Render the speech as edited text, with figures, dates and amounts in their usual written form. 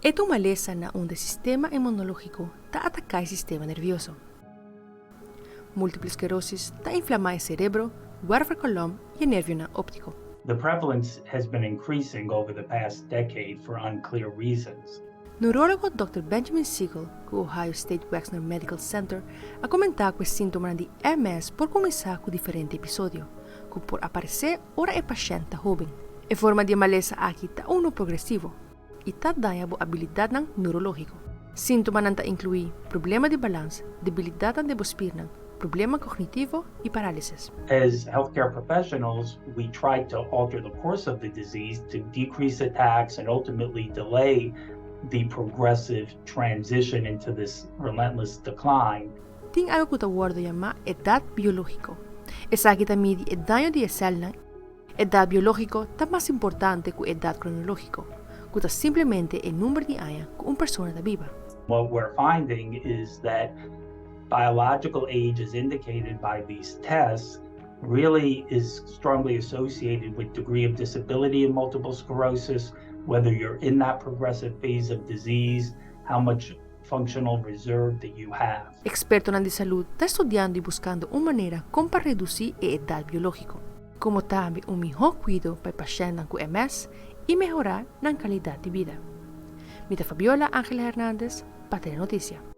E ta un malesa na unda e sistema inmunológiko ta ataká e sistema nervioso. Múltiple sklerosis ta inflamá e serebro, wervelkolom i e nervionan óptiko. The prevalence has been increasing over the past decade for unclear reasons. Neurólogo Dòkter Benjamin Siegel ku Ohio State Wexner Medical Center a komentá ku e síntomanan di MS por kuminsá ku diferente episodio, ku por aparesé ora e pashènt ta hóben. E forma di e malesa aki ta unu progresivo i ta daña bo abilidatnan neurológiko. Síntomanan ta inkluí problema di balans, debilidatnan den bo spirnan, problema kognitivo i parálisis. As healthcare professionals, we try to alter the course of the disease to decrease attacks and ultimately delay the progressive transition into this relentless decline. Tin algu ku ta wòrdu yamá edat biológiko. Esaki ta midi e daño di e sèlnan. Edat biológiko ta mas importante ku edat kronológiko, ku ta simplemente e number di aña ku un persona ta biba. What we're finding is that biological age as indicated by these tests really is strongly associated with degree of disability in multiple sclerosis, whether you're in that progressive phase of disease, how much functional reserve that you have. Ekspertonan di salud ta studiando i buskando un manera kon pa redusí e edat biológiko, komo tambe un mihó kuido pa e pashèntnan ku MS i mehorá nan kalidat di bida. Mi ta Fabiola Angela Hernandez pa Telenotisia.